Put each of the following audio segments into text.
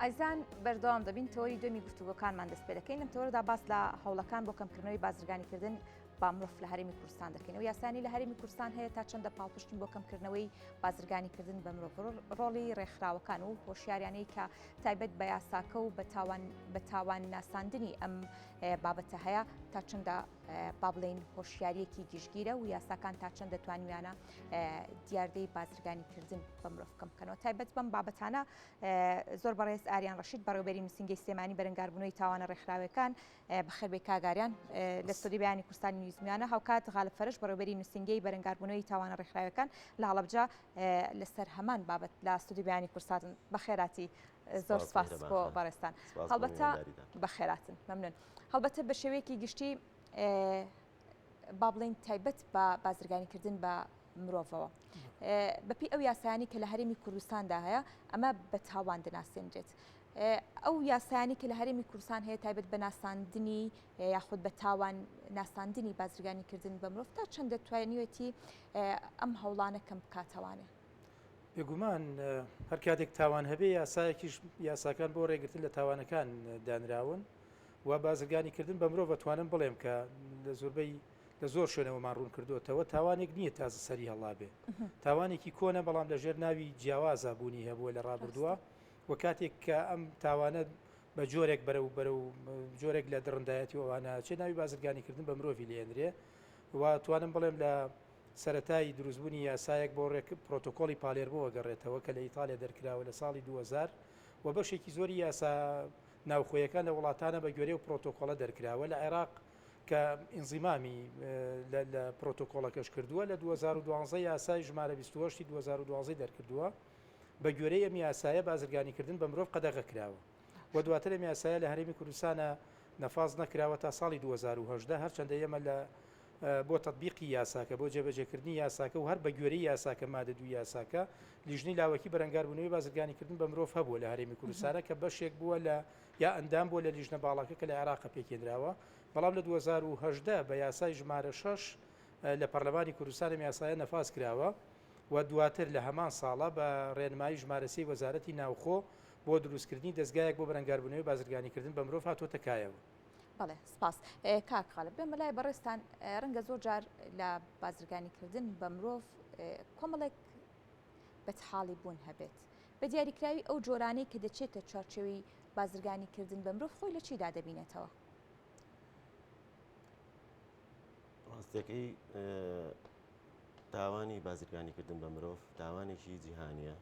ئازیزان بەردەوام دەبین تەوەری دوێمی گفتوگۆکانمان دەست پێ دەکەین لەم تەوەرەدا باس لە هەوڵەکان بۆ کەمکردنەوەی بازرگانیکردن با مرۆڤ لە هەرێمی کوردستان دەکەین و یاسانی لە هەرێمی کوردستان هەیە تا چەندە پاڵپشتن بۆ کەمکردنەوەی بازرگانیکردن بە مرۆڤ ڕۆڵی ڕێکخراوەکان و هۆشیاریانەی کە تایبەت بە یاساکە و بە تاوان ناساندنی ئەم بابەتە هەیە تا چەندە با بڵێین هۆشیاریەکی گشتگیرە و یاساکان تا چەندە توانیویانە دیاردەی بازرگانیکردن بە مرۆڤ کەم بکەنەوە تایبەت بەم بابەتانە زۆر بەڕێز ئاریان ڕەشید بەڕێوبەری نووسینگەی سلێمانی بەرەنگاربوونەوەی تاوانە ڕێکخراوەکان بەخێربێی کاک ئاریان لە ستۆدیۆی بەیانی کوردستانی نیوز میانە هاوکات غالب فەرش بەڕێوبەری نووسینگەی بەرەنگاربوونەوەی تاوانە ڕێکخراوەکان لە هەڵەبجە لەسەر هەمان بابەت لە ستۆدیۆی بەیانی کوردستان بەخێراتی زۆر سپاس بۆ بەڕێزتان هەڵبەتە بەخێراتن مەمنون هەڵبەتە بە شێوەیەکی گشتی با بڵێین تایبەت بە بازرگانیکردن بە مرۆڤەوە بەپی ئەو یاسایانی کە لە هەرێمی کوردستاندا هەیە ئەمە بە تاوان دەناسێنرێت. ئەو یاسایانی کە لە هەرێمی کوردستان هەیە تایبەت بە ناساندنی یاخود بە تاوان ناساندنی بازرگانیکردن بە مرۆڤ تا چەندە توانیوێتی ئەم هەوڵانە کەم بکاتەوانێ؟ بێگومان هەر کاتێک تاوان هەبێ یاسایەکیش یاساکان بۆ ڕێگرتن لە تاوانەکان دانراون و بازرگانی کردن بە مرۆڤ ئەتوانم بڵێم کە لە زۆربەی لە زۆر شوێنەوەمان ڕوون کردوێتەوە تاوانێک نییە تازە سەری هەڵابێ تاوانێکی کۆنە بەڵام لە ژێر ناوی جیاوازە بوونی هەبووە لە ڕابردووە و کاتێک کە ئەم تاوانە بە جۆرێک بەرەو بەرەو جۆرێک لە دڕندایەتی ئەوانە چێ ناوی بازرگانیکردن بە مرۆڤی لێنرێ و توانم بڵێم لە سەرەتای دروستبوونی یاسایەک بۆ ڕێک پرۆتۆکۆڵی پالێرمۆ ئەگەڕێتەوە کە لە ئیتالیا دەرکراوە لە ساڵی 2000 و بەشێکی زۆری یاسا ناوخۆیەکان لە وڵاتانە بە گوێرەی ئەو پرۆتۆکۆڵە دەرکراوە لە عێراق کە ئینزیمامی لە پرۆتۆکۆڵەکەش کردووە لە 2012 یاسای ژمارە 28 2012 دەرکردووە بە گوێرەی ئەم یاسایە بازرگانیکردن بە مرۆڤ قەدەغە کراوە و دواتر ئەم یاسایە لە هەرێمی کوردستانە نەفاز نەکراوە تا ساڵی 2018 هەرچەندە ئێمە لە بۆ تەتبیقی یاساکە، بۆ جێبەجێکردنی یاساکە و هەر بەگوێرەی یاساکە مادە دووی یاساکە، لیژنەی لاوەکی بەرەنگاربوونەوەی بازرگانیکردن بە مرۆڤ هەبووە لە هەرێمی کوردستانە کە بەشێک بووە لە یا ئەندام بووە لە لیژنە باڵاکە کە لە عێراق پێکهێنراوە، بەڵام لە 2018 بە یاسای ژمارە شەش لە پەرلەمانی کوردستان ئەم یاسایە نەفاز کراوە و دواتر لە هەمان ساڵە بە ڕێنمایی ژمارە سێی وەزارەتی ناوخۆ بۆ دروستکردنی دەزگایەک بۆ بەرەنگاربوونەوەی بازرگانیکردن بە مرۆڤ هاتووەتە کایەوە. بەڵێ سپاس کاک غالب بێمە لای بەڕێزتان ڕەنگە زۆر جار لە بازرگانیکردن بە مرۆڤ کۆمەڵێک بەتحاڵی بوون هەبێت بە دیاریکراوی ئەو جۆرانەی کە دەچێتە چوارچێوەی بازرگانیکردن بە مرۆڤ خۆی لە چیدا دەبینێتەوە؟ ڕاستەکەی تاوانی بازرگانیکردن بە مرۆڤ تاوانێکی جیهانیە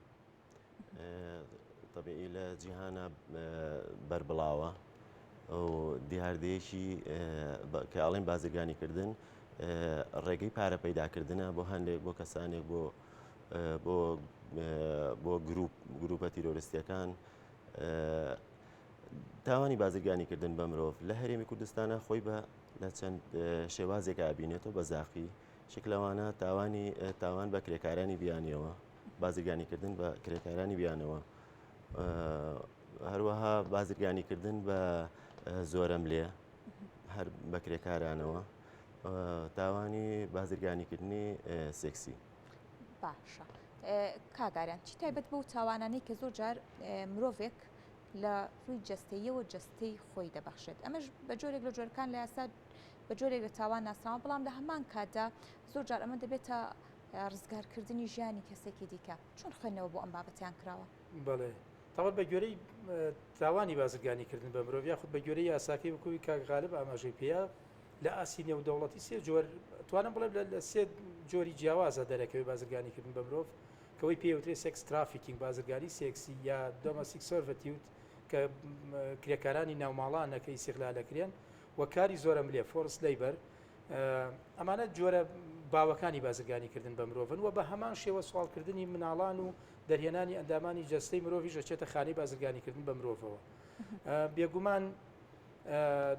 تەبیعی لە جیهانا بەربڵاوە و دیاردەیەکی کە ئەڵێن بازرگانیکردن ڕێگەی پارە پەیداکردنە بۆ هەندێک بۆ کەسانێک بۆ بۆ بۆ گروپ گروپە تیرۆریستیەکان تاوانی بازرگانیکردن بە مرۆڤ لە هەرێمی کوردستانە خۆی بە لە چەند شێوازێک ئابینێتەوە بە زاقی شک لەوانە تاوانی تاوان بە کرێکارانی بیانیەوە بازرگانیکردن بە کرێکارانی بیانەوە هەروەها بازرگانیکردن بە زۆرەملێ هەر بە کرێکارانەوە تاوانی بازرگانیکردنی سێکسی. باشە کاگاریان چی تایبەت بەو تاوانانەی کە زۆر جار مرۆڤێک لە ڕووی جەستەیەوە جەستەی خۆی دەبەخشێت ئەمەش بە جۆرێک لە جۆرەکان لە یاسا بە جۆرێک لە تاوان ناسراوە بەڵام لە هەمان کاتدا زۆر جار ئەمە دەبێتە ڕزگارکردنی ژیانی کەسێکی دیکە، چۆن خوێندنەوە بۆ ئەم بابەتەیان کراوە؟ بەڵێ تاوان بە گوێرەی تاوانی بازرگانی کردن بە مرۆڤ یاخود بە گوێرەی یاساکەی وەکوی کاک غالب ئاماژەی پێیە لە ئاستی نێودەوڵەتی سێ جۆر توانم بڵێم لە سێ جۆری جیاوازە دەرەکەوێت بازرگانی کردن بە مرۆڤ کەوەی پێوترێ sex trafficking بازرگانی سێکسی یا domestic servitude کە کرێکارانی ناوماڵانە کە ئیسیغلالەکرێن و کاری زۆرەملێ forced labor ئەمانە جۆرە باوەکانی بازرگانیکردن بە مرۆڤن و بە هەمان شێوە سواڵکردنی مناڵان و دەرهێنانی ئەندامانی جەستەی مرۆڤیش ئەچێتە خانەی بازرگانیکردن بە مرۆڤەوە. بێگومان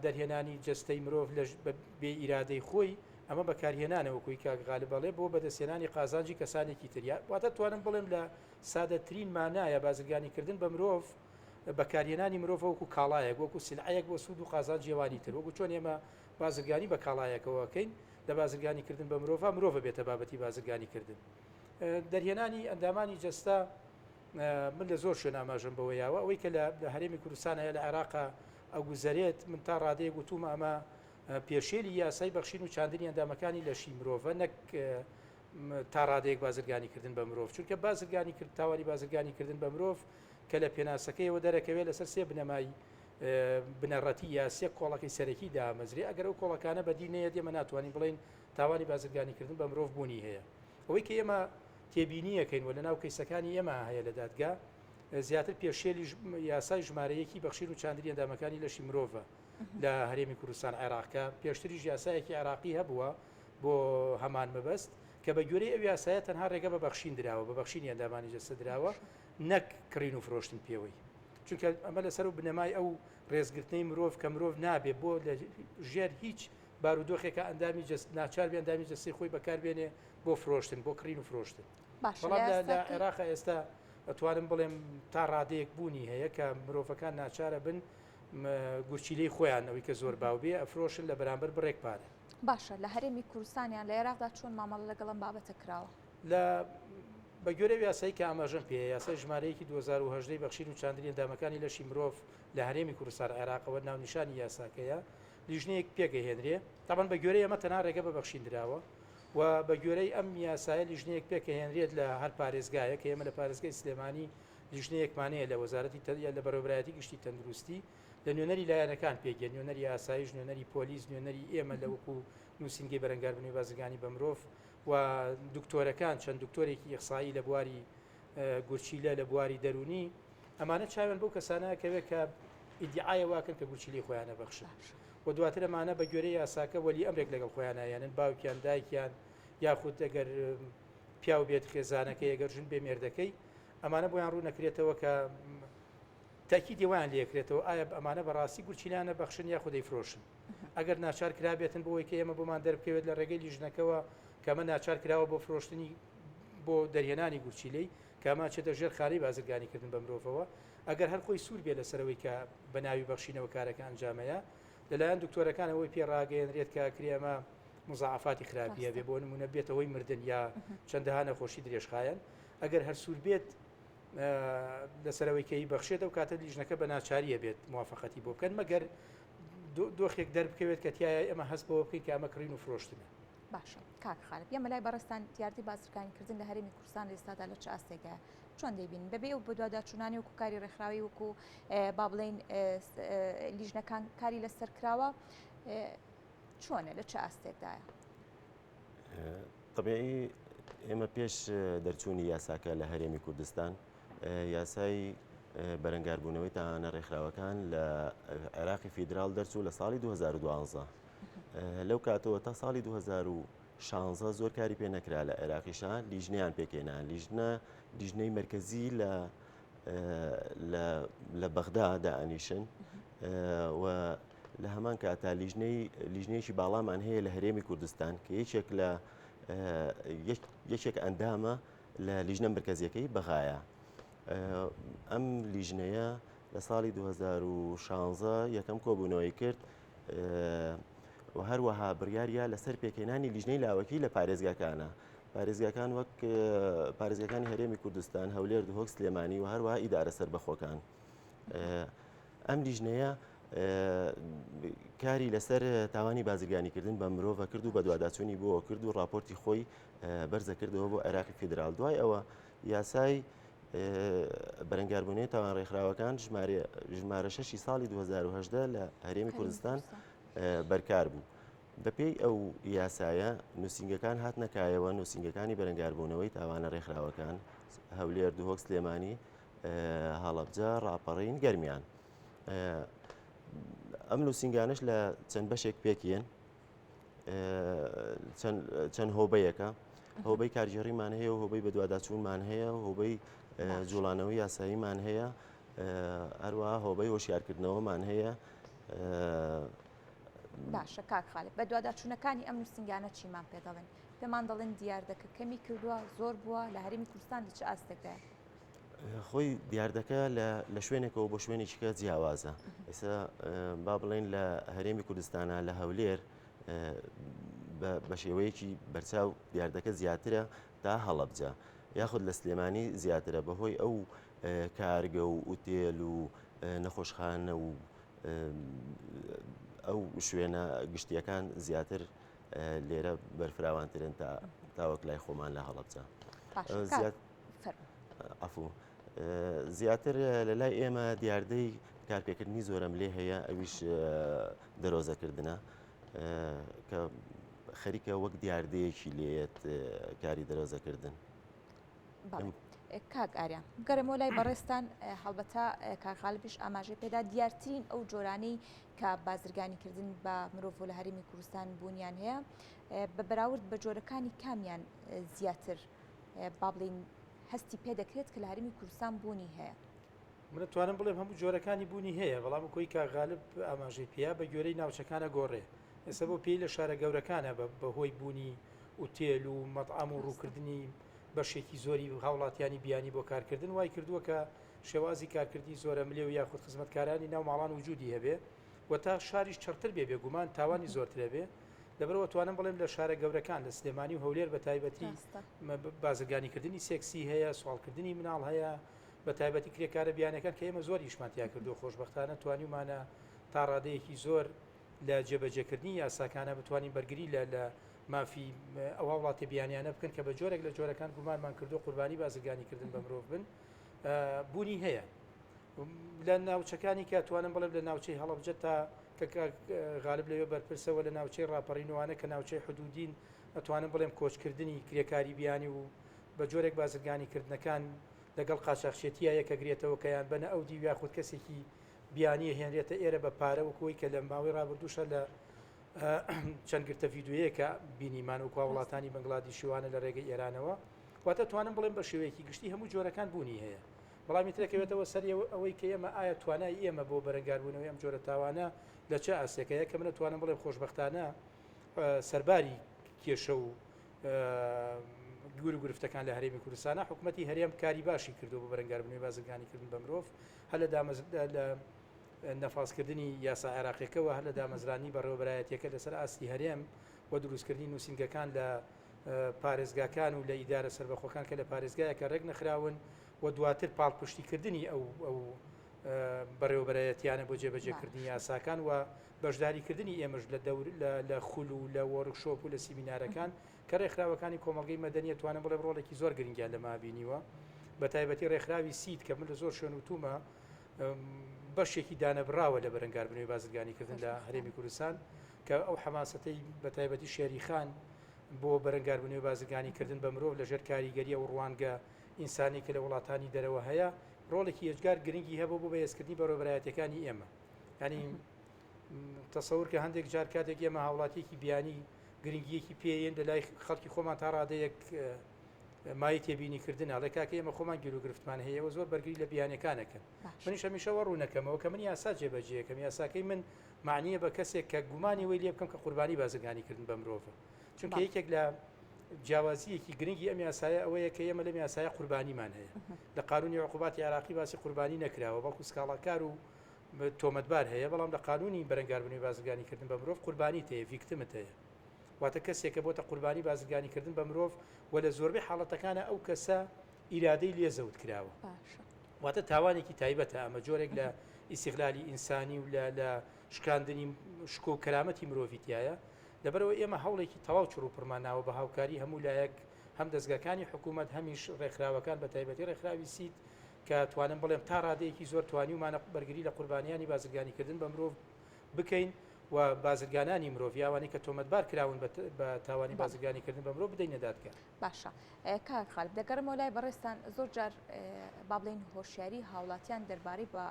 دەرهێنانی جەستەی مرۆڤ لە بێ ئیرادەی خۆی ئەمە بەکارهێنانە وەکوی کاک غالب ئەڵێ بۆ بەدەستهێنانی قازانجی کەسانێکی تر یا واتە توانم بڵێم لە سادەترین مانایە بازرگانیکردن بە مرۆڤ بەکارهێنانی مرۆڤ وەکو کاڵایەک وەکو سلعەیەک بۆ سوود و قازانجی ئەوانی تر وەکو چۆن ئێمە بازرگانی بە کاڵایەکەوە ئەکەین، لە بازرگانی کردن بە مرۆڤا مرۆڤ ئەبێتە بابەتی بازرگانی کردن. دەرهێنانی ئەندامانی جەستە من لە زۆر شوێن ئاماژەم بەوە یاوە ئەوەی کە لە هەرێمی کوردستان هەیە لە عێراقا ئەگوزەرێت من تا ڕادەیەک وتومە ئەمە پێشێلی یاسای بەخشین و چاندنی ئەندامەکانی لەشی مرۆڤە نەک تا ڕادەیەک بازرگانی کردن بە مرۆڤ چونکە بازرگانی کرد تاوانی بازرگانی کردن بە مرۆڤ کە لە پێناسەکەیەوە دەرەکەوێت لەسەر سێ بنەمای بنەڕەتی یا سێ کۆڵەکەی سەرەکی دامەزرێ ئەگەر ئەو کۆڵەکانە بەدی نەیەت ئێمە ناتوانین بڵێین تاوانی بازرگانی کردن بە مرۆڤ بوونی هەیە ئەوەی کە ئێمە تێبینیەکەین و لەناو کەیسەکانی ئێمە هەیە لە دادگا زیاتر پێشێلی یاسای ژمارە یەکی بەخشین و چاندنی ئەندامەکانی لەشی مرۆڤە لە هەرێمی کوردستان عێراق کە پێشتریش یاسایەکی عێراقی هەبووە بۆ هەمان مەبەست کە بە گوێرەی ئەو یاسایە تەنها ڕێگە بە بەخشین دراوە بە بەخشینی ئەندامانی جەستە دراوە نەک کڕین و فرۆشتن پێوەی چونکە ئەمە لەسەر و بنەمای ئەو ڕێزگرتنەی مرۆڤ کە مرۆڤ نابێ بۆ لە ژێر هیچ بارودۆخێکە ئەندامی جەست ناچار بێ ئەندامی جەستەی خۆی بەکاربێنێ بۆ فرۆشتن بۆ کڕین و فرۆشتن باشە بەڵام لە لە لە ئێستا عێراق ئێستا ئەتوانم بڵێم تا ڕادەیەک بوونی هەیە کە مرۆڤەکان ناچارە بن گورچیلەی خۆیان ئەوەی کە زۆر باو بێ ئەفرۆشن لە بەرامبەر بڕێک پارە. باشە لە هەرێمی کوردستان یان لە عێراقدا چۆن مامەڵە لەگەڵ ئەم بابەتە کراوە؟ لە بە گوێرەی یاسایی کە ئاماژەم پێیە یاسای ژمارە یەکی 2018 بەخشین و چاندنی ئەندامەکانی لەشی مرۆڤ لە هەرێمی کوردستان عێراقەوە ناونیشانی یاساکەیە لیژنەیەک پێکەهێنرێ تاوان بە گوێرەی ئەمە تەنها ڕێگە بە بەخشین دراوە و بە گوێرەی ئەم یاسایە لیژنەیەک پێکەهێنرێت لە هەر پارێزگایەک کە ئێمە لە پارێزگای سلێمانی لیژنەیەکمان هەیە لە وەزارەتی تە لە بەڕێوەبەرایەتی گشتی تەندروستی لە نوێنەری لایەنەکان پێکدێت نوێنەری ئاسایش نوێنەری پۆلیس نوێنەری ئێمە لە وەکو نووسینگەی بەرەنگاربوونەوەی بازرگانی بە مرۆڤ و دکتۆرەکان چەند دکتۆرێکی ئیخسایی لە بواری گورچیلە لە بواری دەروونی ئەمانە چاویان بەو کەسانە کەوێت کە ئیدعای واکەن کە گورچیلەی خۆیانە بەخشن و دواتر ئەمانە بە گوێرەی یاساکە وەلی ئەمرێک لەگەڵ خۆیانە یانن باوکیان دایکیان یاخود ئەگەر پیاو بێت خێزانەکەی ئەگەر ژن بێ مێردەکەی ئەمانە بۆیان ڕوون نەکرێتەوە کە تاکیدی وایان لێکرێتەوە ئایا ئەمانە بەڕاستی گورچیلانە بەخشن یاخود دەیفرۆشن ئەگەر ناچار کرابێتن بۆ ئەوەی کە ئێمە بۆمان دەربکەوێت لە ڕێگەی لیژنەکەوە کە ئەمە ناچار کراوە بۆ فرۆشتنی بۆ دەرهێنانی گورچیلەی کە ئەمە چێتە ژێر خانەی بازرگانیکردن بە مرۆڤەوە ئەگەر هەر خۆی سوور بێ لەسەرەوەی کە بە ناوی بەخشینەوە کارەکە ئەنجامەیە لەلایەن دکتۆرەکان ئەوەی پێ ڕاگەیەنرێت کە کرێ ئەمە مزاعفاتی خراپیە بێ بۆ نمونە بێتە هۆی مردن یا چەندەها نەخۆشی درێژخایەن ئەگەر هەر سوور بێت لەسەرەوەی کەی بەخشێت ئەو کاتە لیژنەکە بە ناچاریە بێت موافقەتی بۆ بکەن مەگەر دۆخێک دەربکەوێت کە تایە ئێمە هەست بەوە بکەین کە ئەمە کڕین و فرۆشتنە. باشە کاک خالد ئێمە لای بەڕێزتان دیاردەی بازرگانیکردن لە هەرێمی کوردستان لە ئێستادا لە چ ئاستێکدایە چۆن دەیبینن بەبێ ئەو بەدواداچوونانی وەکو کاری ڕێکخراوی وەکو با بڵێین لیژنەکان کاری لەسەر کراوە چۆنە لە چ ئاستێکدایە؟ طبیعی ئێمە پێش دەرچوونی یاساکە لە هەرێمی کوردستان یاسای بەرەنگاربوونەوەی تاوانە ڕێکخراوەکان لە عێراقی فیدراڵ دەرچوو لە ساڵی 2012 لەو کاتەوە تا ساڵی 2016 زۆر کاری پێ نەکرا لە عێراقیشا لیژنیان پێکێنا لیژنە لیژنەی مرکزی لە لە بەغدا دائەنیشن و لە هەمان کاتا لیژنەی لیژنەیەکی باڵامان هەیە لە هەرێمی کوردستان کە یەکێک لە یەکێک ئەندامە لە لیژنە مرکزیەکەی بەغایە ئەم لیژنەیە لە ساڵی 2016 یەکەم کۆبوونەوەی کرد و هەروەها بڕیاریا لەسەر پێکهێنانی لیژنەی لاوەکی لە پارێزگاکانە پارێزگاکان وەک پارێزگاکانی هەرێمی کوردستان هەولێر دهۆک سلێمانی و هەروەها ئیدارە سەربەخۆکان ئەم لیژنەیە کاری لەسەر تاوانی بازرگانیکردن بە مرۆڤە کرد و بەدواداچوونی بۆ کرد و راپۆرتی خۆی بەرزە کردەوە بۆ عێراقی فیدرال دوای ئەوە یاسای بەرەنگاربوونەوەی تاوان ڕێکخراوەکان ژمارە شەشی ساڵی 2010 لە هەرێمی کوردستان بەرکار بوو. بەپێی ئەو یاسایە نووسینگەکان هاتنەکایەوە نووسینگەکانی بەرەنگاربوونەوەی تاوانە ڕێکخراوەکان هەولێر دهۆک سلێمانی هەڵەبجە ڕاپەڕین گەرمیان ئەم نووسینگانش لە چەند بەشێک پێکیێن چەند هۆبەیەکە هۆبەی کارگێڕیمان هەیە و هۆبەی بەدواداچوونمان هەیە و هۆبەی جوڵانەوەی یاساییمان هەیە هەروەها هۆبەی هۆشیارکردنەوەمان هەیە. باشە کاک خالد بەدواداچوونەکانی ئەم نووسینگانە چیمان پێ دەڵێن پێمان دەڵێن دیاردەکە کەمی کردووە زۆر بووە لە هەرێمی کوردستان لە چ ئاستێکدایە؟ خۆی دیاردەکە لە شوێنێکەوە بۆ شوێنێکیکە جیاوازە ئێستا با بڵێن لە هەرێمی کوردستانە لە هەولێر بە شێوەیەکی بەرچاو دیاردەکە زیاترە تا هەڵەبجە. یاخود لە سلێمانی زیاترە بەهۆی ئەو کارگە و ئوتێل و نەخۆشخانە و ئەو شوێنە گشتیەکان زیاتر لێرە بەرفراوانترن تا تاوەک لای خۆمان لە هەڵەبجە عفو زیاتر لە لای ئێمە دیاردەی کارپێکردنی زۆرەم لێ هەیە ئەویش دەرۆزەکردنە کە خەریکە وەک دیاردەیەکی لێت کاری دەرۆزەکردن. کاک ئاریان بگەرێمەوە لای بەڕێزتان هەڵبەتە کاک غالبیش ئاماژەی پێدا دیارترین ئەو جۆرانەی کە بازرگانیکردن بە مرۆڤ لە هەرێمی کوردستان بوونیان هەیە بە بەراورد بە جۆرەکانی کامیان زیاتر با بڵین هەستی پێ دەکرێت کە لە هەرێمی کوردستان بوونی هەیە. من توانم بڵێم هەموو جۆرەکانی بوونی هەیە بەڵام کۆی کاک غالب ئاماژەی پێیا بە گوێرەی ناوچەکانە گۆڕێ ئێستا بۆ پێی لە شارە گەورەکانە بەهۆی بوونی ئوتێل و مەتعەم و ڕووکردنی بەشێکی زۆری هاوڵاتیانی بیانی بۆ کارکردن وای کردووە کە شێوازی کارکردنی زۆرەملێ و یاخود خزمەتکارانی ناو ماڵان وجودی هەبێ و تا شاریش چڕتر بێ بێگومان تاوانی زۆرترە بێ لەبەرەوە توانم بڵێم لە شارە گەورەکان لە سلێمانی و هەولێر بە تایبەتی بازرگانیکردنی سێکسی هەیە سواڵکردنی مناڵ هەیە بە تایبەتی کرێکارە بیانەکان کە ئێمە زۆر ئیشمان تیا کردو خۆشببختانە توانیومانە تا ڕادەیەکی زۆر لە جێبەجێکردنی یاساکانە بتوانین بەرگری لە لە مافی ئەو هاوڵاتیە بیانیانە بکەن کە بە جۆرێک لە جۆرەکان گومانمان کردو قوربانی بازرگانیکردن بە مرۆڤ بن بوونی هەیە لە ناوچەکانی کە توانم بڵێم لە ناوچەی هەڵەبجە تا کە غالب لەوێ بەرپرسەوە لە ناوچەی ڕاپەڕینوانە کە ناوچەی حدودین ئەتوانم بڵێم کۆچکردنی کرێکاری بیانی و بە جۆرێک بازرگانی کردنەکان لەگەڵ قاچاخچێتیە یەکە گرێتەوە کە یان بەنە ئەو دیو یاخود کەسێکی بیانیە هێنرێتە ئێرە بە پارە وەکوی کە لە ماوەی ڕابردووشە لە چەند گرتە ڤیدیۆیەکە بینیمان وەکو وڵاتانی بەنگلادیشی وانە لە ڕێگەی ئێرانەوە واتە توانم بڵێم بە شێوەیەکی گشتی هەموو جۆرەکان بوونی هەیە بەڵام ئیترەکەوێتەوە سەر ئەوەی کە ئێمە ئایا توانای ئێمە بۆ بەرەنگاربوونەوەی ئەم جۆرە تاوانە لە چه ئاستێکەیە کە من توانم بڵێم خۆشببختانە سەرباری کێشە و گور و گرفتەکان لە هەرێمی کوردستانە حکوومەتتی هەرێم کاری باشی کردو بۆ بەرەنگاربوونەوەی بازرگانیکردن بە مرۆڤ هەر لە دامەز لە نەفازکردنی یاسا عێراقیەکەوە هەر لە دامەزرانی بەڕێوەبەرایەتیەکە لەسەر ئاستی هەرێم و دروستکردنی نووسینگەکان لە پارێزگاکان و لە ئیدارە سەربەخۆکان کە لە پارێزگایەکە ڕێک نەخراون و دواتر پاڵپشتیکردنی ئەو ئەو بەڕێوەبەرایەتیانە بۆ جێبەجێکردنی یاساکان و بەشداریکردنی ئێمەش لە دەور لە خول و لە وۆرکشۆپ و لە سیمینارەکان کە ڕێکخراوەکانی کۆمەڵگەی مەدەنیە توانم بڵێم ڕۆڵێکی زۆر گرنگیان لەما بینیوە بە تایبەتی ڕێکخراوی سید کە من لە زۆر شوێن وتومە بەشێکی دانەبراوە لە بەرەنگاربوونەوەی بازرگانیکردن لە هەرێمی کوردستان کە ئەو حەماسەتەی بە تایبەتی شێری خان بۆ بەرەنگاربوونەوەی بازرگانیکردن بە مرۆڤ لەژێر کاریگەری ئەو ڕوانگە ئینسانی کە لە وڵاتانی دەرەوە هەیە ڕۆڵێکی یەجگار گرنگی هەبوو بۆ بەهێزکردنی بەڕێوەبەرایەتیەکانی ئێمە ینی تەسەور کە هەندێک جار کاتێک ئێمە هاوڵاتیەکی بیانی گرنگیەکی پێیەن لە لای خەڵکی خۆمان تا ڕادەیەک مایەی تێبینی کردنە ئەڵێ کاکە ئێمە خۆمان گیروگرفتمان هەیە ئێوە زۆر بەرگری لە بیانەکانەکەن منیش هەمیشە وە ڕوونەکەمەوە کە من یاسا جێبەجێەکەم یاساکەی من معنیە بە کەسێک کە گومانی وەی لێ بکەم کە قوربانی بازرگانی کردن بە مرۆڤە چونکە یەکێک لە جیاوازیەکی گرنگی ئەم یاسایە ئەوەیە کە ئێمە لەم یاسایە قوربانیمان هەیە لە قانونی عقوباتی عراقی باسی قوربانی نەکراوە بەڵکو سکاڵاکار و تۆمەتبار هەیە بەڵام لە قانونی بەرەنگاربوونەوەی بازرگانیکردن بە مرۆڤ قوربانی هەیە victim ت هەیە واتە کەسێک کە بۆتە قوربانی بازرگانیکردن بە مرۆڤ و لە زۆربەی حاڵەتەکانە ئەو کەسە ئیرادەی لێ زەوت کراوە واتە تاوانێکی تایبەتە ئەمە جۆرێک لە ئیسیغلالی ئینسانی و لە شکاندنی شکۆ و کەرامەتی مرۆڤی تایە لەبەرەوە ئێمە هەوڵێکی تەواو چڕ و پڕمان ناوە بە هاوکاری هەموو لایەک هەم دەستگاکانی حکوومەت هەمیش ڕێکخراوەکان بە تایبەتی ڕێکخراوی سیت کە توانم بڵێم تا ڕادەیەکی زۆر توانیومانە بەرگری لە قوربانیانی بازرگانیکردن بە مرۆڤ بکەین و بازرگانانی مرۆڤ یا ئەوانەی کە تۆمەتبار کراون بە تاوانی بازرگانیکردن بە مرۆڤ بدەینە دادگا. باشە کاک خالد دەگەڕێمەوە لای بەڕێزتان زۆر جار با بڵێین هۆشیاری هاوڵاتیان دەربارەی بە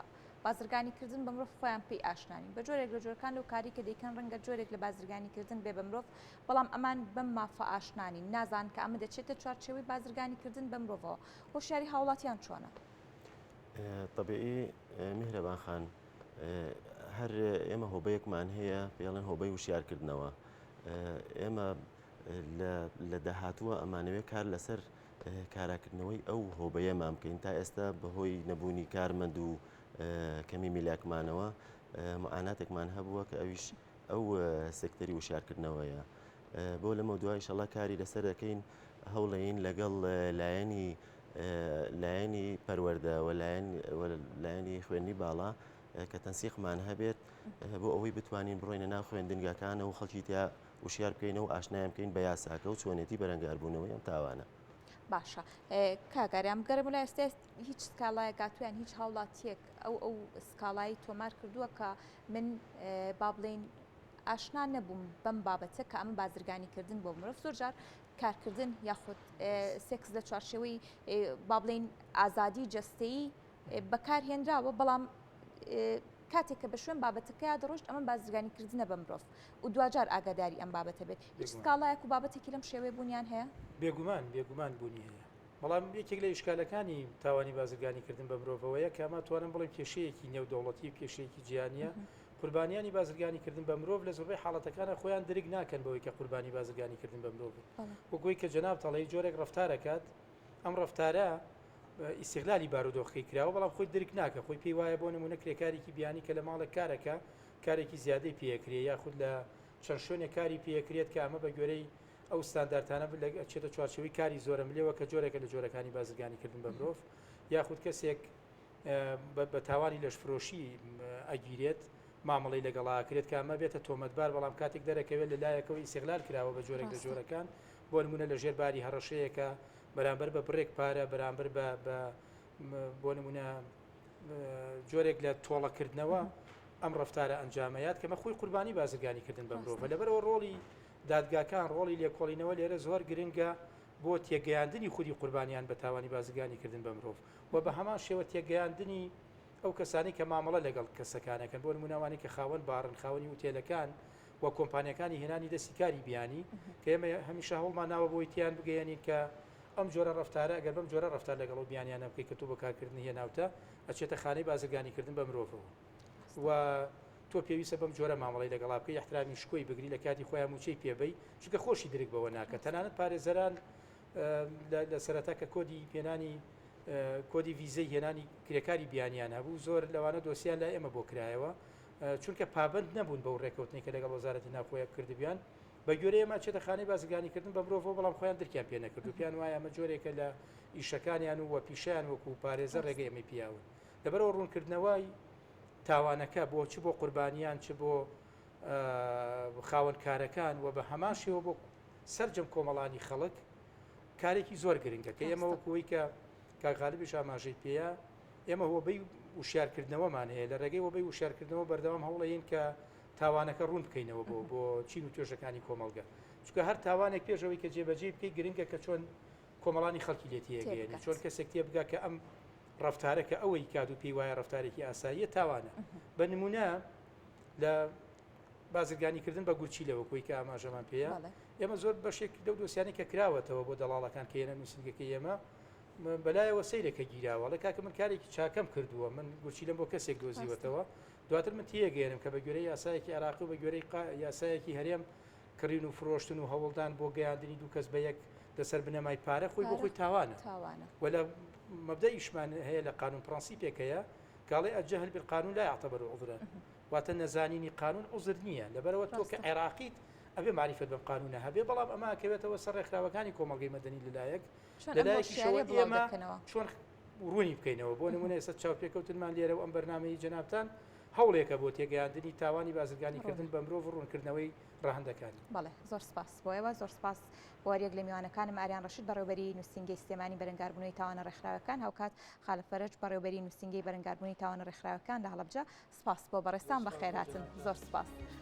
بازرگانیکردن بە مرۆڤ خۆیان پێی ئاشنانین بە جۆرێک لە جۆرەکان لەو کاری کە دەیکەن ڕەنگە جۆرێک لە بازرگانیکردن بێ بە مرۆڤ بەڵام ئەمان بەم مافە ئاشنانین نازان کە ئەمە دەچێتە چوارچێوەی بازرگانیکردن بە مرۆڤەوە هۆشیاری هاوڵاتیان چۆنە؟ طبیعی میهرەبان خان هەر ئێمە هۆبەیەکمان هەیە پێڵێن هۆبەی وشیارکردنەوە ئێمە لە داهاتووە ئەمانەوێت کار لەسەر کاراکردنەوەی ئەو هۆبەیەمان بکەین تا ئێستا بەهۆی نەبوونی کارمەند و کەمی میلاکمانەوە معاناتێکمان هەبووە کە ئەویش ئەو سێکتەری وشارکردنەوەیە بۆ لەمە دوای شەڵا کاری لەسەر دەکەین. هەوڵەین لەگەڵ لایەنی لایەنی پەروەردە و لایەنی خوێندنی باڵا کە تەنسیقمان هەبێت بۆ ئەوەی بتوانین بڕۆینە ناو خوێندنگاکانە و خەڵکی تیا وشیار بکەینەوە و ئاشنایان بکەین بە یاساکە و چۆنێتی بەرەنگاربوونەوەی ئەم تاوانە. باشە کاک ئاریان بگەڕێم لای ئێستا هیچ سکاڵایەک هاتووە یان هیچ هاوڵاتیەک ئەو ئەو سکاڵای تۆمار کردووە کە من با بڵێین ئاشنا نەبووم بەم بابەتە کە ئەمە بازرگانیکردن بۆ مرۆڤ زۆر جار کارکردن یاخود سێکس لە چوارچێوەی با بڵێین ئازادی جەستەیی بەکارهێنراوە بەڵام کاتێک کە بە شوێن بابەتەکەیا دەڕۆشت ئەمە بازرگانیکردنە بە مرۆڤ و دواجار ئاگاداری ئەم بابەتە بێت هیچ سکاڵایەک و بابەتێکی لەم شێوەیە بوونیان هەیە؟ بێگومان بێگومان بوونی هەیە بەڵام یەکێک لە ئیشکالەکانی تاوانی بازرگانیکردن بە مرۆڤەوەیە کە ئەمە توانم بڵێم کێشەیەکی نێودەوڵەتی و کێشەیەکی جیهانیە قوربانیانی بازرگانیکردن بە مرۆڤ لە زۆربەی حاڵەتەکانە خۆیان درک ناکەن بەوەی کە قوربانی بازرگانیکردن بە مرۆڤن وەکوی کە جەناب تەڵی جۆرێک ڕفتارەکات ئەم ڕفتارە ئیسیغلالی بارودۆخەکەی کراوە بەڵام خۆی درک ناکە خۆی پێی وایە بۆ نمونە کرێکارێکی بیانی کە لە ماڵێک کارەکە کارێکی زیادەی پێکرێ یاخود لە چەند شوێنێک کاری پێکرێت کە ئەمە بە گوێرەی ئەو ستاندارتانە چێتە چوارچەوەی کاری زۆرە ملێوە کە جۆرێکە لە جۆرەکانی بازرگانیکردن بە مرۆڤ یاخود کەسێک بە تاوانی لەشفرۆشی ئەگیرێت مامەڵەی لەگەڵا کرێت کە ئەمە بێتە تۆمەتبار بەڵام کاتێک دەرەکەوێت لە لایەکەوە ئیسیغلال کراوە بە جۆرێک لە جۆرەکان بۆ نمونە لە ژێر باری هەڕەشەیەکە بەرامبەر بە بڕێک پارە بەرامبەر بە بۆ نمونە جۆرێک لە تۆڵەکردنەوە ئەم ڕفتارە ئەنجامەیات کەمە خۆی قوربانی بازرگانی کردن بە مرۆڤە لەبەرەوە ڕۆڵی دادگاکان ڕۆڵی لێکۆڵینەوە لێرە زۆر گرنگە بۆ تێگەیاندنی خودی قوربانیان بە تاوانی بازرگانی کردن بە مرۆڤ و بە هەمان شێوە تێگەیاندنی ئەو کەسانی کە مامەڵە لەگەڵ کەسەکانەکەن بۆ نمونەوانی کە خاوەن باڕن خاوەنی وتێلەکان و کۆمپانیاکانی هێنانی دەستی کاری بیانی کە ئێمە هەمیشە هەوڵمان ناوە بۆی تیان بگەیەنین کە ئەم جۆرە ڕەفتارە ئەگەر بەم جۆرە ڕەفتار لەگەڵ ئەو بیانیانە بکەیت کە تۆ بۆ کارکردن هێناوتە ئەچێتە خانەی بازرگانیکردن بە مرۆڤەوە و تۆ پێویستە بەم جۆرە مامەڵەی لەگەڵا بکەی احترامی شکۆی بگری لە کاتی خۆیان موچەی پێبەی چونکە خۆشی درک بەوە ناکە تەنانەت پارێزەران لە سەرەتا کە کۆدی پێنانی کۆدی ڤیزەی هێنانی کرێکاری بیانیان هەبوو زۆر لەوانە دۆسیان لای ئێمە بۆ کرایەوە چونکە پابەند نەبوون بەو ڕێکەوتنەی کە لەگەڵ وەزارەتی ناوخۆیە کردبیان بە گوێرەی ئێمە ئەچێتە خانەی بازرگانیکردن بە مرۆڤەوە بەڵام خۆیان درکیان پێ نەکرد و پێیان وایە ئەمە جۆرێکە لە ئیشەکانیان و وە پیشەیان وەکو پارێزەر ڕێگەی ئەمەی پیاون لەبەرەوە ڕوونکردنەوەی تاوانەکە بۆ چ بۆ قوربانیان چ بۆ خاوەن کارەکان و بە هەمان شێوە بۆ سەرجەم کۆمەڵانی خەڵک کارێکی زۆر گرنگە کە ئێمە وەکوەی کە کاک غالبیش ئاماژەی پێیە ئێمە هۆبەی وشیارکردنەوەمان هەیە لە ڕێگەی هۆبەی وشیارکردنەوە بەردەوام هەوڵەین کە تاوانەکە ڕوون بکەینەوە بۆ بۆ چین و توێژەکانی کۆمەڵگە چونکە هەر تاوانێک پێشەوەی کە جێبەجێ بکەی گرنگە کە چۆن کۆمەڵانی خەڵکی لێ تێگەیەنی چۆن کەسێک تێبگا کە ئەم ڕفتارە کە ئەوەی کات و پێی وایە ڕفتارێکی ئاساییە تاوانە بە نمونە لە بازرگانیکردن بە گورچیلەوە کۆی کە ئاماژەمان پێەیە ئێمە زۆر بەشێک لەو دۆسیانی کە کراوەتەوە بۆ دەڵاڵەکان کە یەنە نووسینگەکەی ئێمە بەلایەوە سەیرە کە گیراوە ئەڵێ کاکە من کارێکی چاکەم کردووە من گورچیلەم بۆ کەسێک دۆزیوەتەوە دواتر من تێگەیەنم کە بە گوێرەی یاسایەکی عێراقی و بە گوێرەی یاسایەکی هەرێم کڕین و فرۆشتن و هەوڵدان بۆ گەیاندنی دوو کەس بە یەک لەسەر بنەمای پارە خۆی بۆ خۆی تاوانە و لە مەبدەئیشمان هەیە لە قانون پرەنسیپێک هەیە کاڵێ الجهل بالقانون لا يعتبر عذرا واتە نەزانینی قانون عوزر نییە لەبەرەوە تۆ کە عێراقیت ئەبێ مەعریفەت بەم قانونە هەبێ بەڵام ئەمە ئەکەوێتەوە سەر ڕێکخراوەکانی کۆمەڵگەی مەدەنی لەلایەک لەلایەکیشەوە ئێمە چۆن ڕوونی بکەینەوە بۆ نمونە ئێستا چاوپێکەوتنمان لێرە و ئەم بەرنمەی جەنابتان هەوڵێکە بۆ تێگەیاندنی تاوانی بازرگانیکردن بە مرۆڤ و ڕوونکردنەوەی ڕەهەندەکانی. بەڵێ زۆر سپاس بۆ ئێوە زۆر سپاس بۆ هەریەک لە میوانەکانم ئاریان ڕەشید بەڕێوبەری نووسینگەی سلێمانی بەرەنگاربوونەوەی تاوانە ڕێکخراوەکان هاوکات خالد فەرەج بەڕێوبەری نووسینگەی بەرەنگاربوونەوەی تاوانە ڕێکخراوەکان لە هەڵەبجە سپاس بۆ بەڕێزتان بەخێرهاتن زۆر سپاس.